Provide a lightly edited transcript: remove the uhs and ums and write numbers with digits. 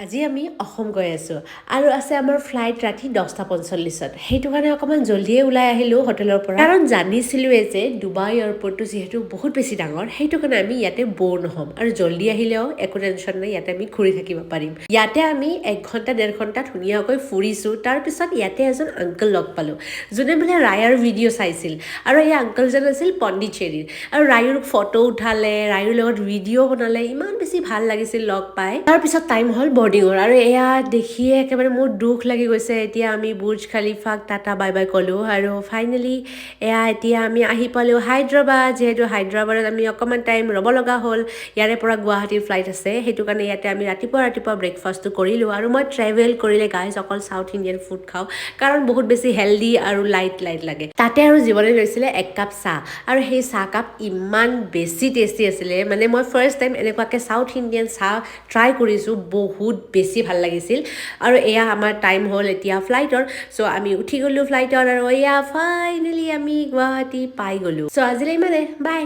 আজি আমি অসম গৈ আছোঁ আৰু আছে আমাৰ ফ্লাইট ৰাতি 10টা 45ত। সেইটো কাৰণে অকণমান জল্দিয়ে ওলাই আহিলোঁ হোটেলৰ পৰা, কাৰণ জানিছিলোঁৱে যে ডুবাই এয়াৰপৰ্টটো যিহেতু বহুত বেছি ডাঙৰ, সেইটো কাৰণে আমি ইয়াতে ব'ৰ নহ'ম আৰু জল্দি আহিলেও একো টেনশ্যন নাই, ইয়াতে আমি ঘূৰি থাকিব পাৰিম। ইয়াতে আমি এক ঘণ্টা 1.5 ঘণ্টা ধুনীয়াকৈ ফুৰিছোঁ। তাৰপিছত ইয়াতে এজন আংকল লগ পালোঁ, যোনে মানে ৰায়াৰ ভিডিঅ' চাইছিল আৰু এই আংকলজন আছিল পণ্ডিচেৰীৰ আৰু ৰায়ুৰ ফটো উঠালে, ৰায়ুৰ লগত ভিডিঅ' বনালে। ইমান বেছি ভাল লাগিছিল লগ পাই। তাৰপিছত টাইম হ'ল বৰ্ডিঙৰ আৰু এয়া দেখিয়ে একেবাৰে মোৰ দুখ লাগি গৈছে। এতিয়া আমি বুৰ্জ খালিফাক টাটা বাই বাই ক'লোঁ আৰু ফাইনেলি এয়া এতিয়া আমি আহি পালোঁ হায়দৰাবাদ। যিহেতু হায়দৰাবাদত আমি অকণমান টাইম ৰ'ব লগা হ'ল, ইয়াৰে পৰা গুৱাহাটীৰ ফ্লাইট আছে, সেইটো কাৰণে ইয়াতে আমি ৰাতিপুৱা ৰাতিপুৱা ব্ৰেকফাষ্টটো কৰিলোঁ। আৰু মই ট্ৰেভেল কৰিলে গাইজ অকল চাউথ ইণ্ডিয়ান ফুড খাওঁ, কাৰণ বহুত বেছি হেল্ডি আৰু লাইট লাইট লাগে। তাতে আৰু জীৱনে লৈছিলে এক কাপ চাহ আৰু সেই চাহকাপ ইমান বেছি টেষ্টি আছিলে, মানে মই ফাৰ্ষ্ট টাইম এনেকুৱাকৈ চাউথ ইণ্ডিয়ান চাহ ট্ৰাই কৰিছোঁ, বহুত বেছি ভাল লাগিছিল। আৰু এয়া আমাৰ টাইম হ'ল এতিয়া ফ্লাইটৰ। চ' আমি উঠি গ'লোঁ ফ্লাইটত আৰু এয়া ফাইনেলি আমি গুৱাহাটী পাই গ'লোঁ। চ' আজিলৈ ইমানে, বাই।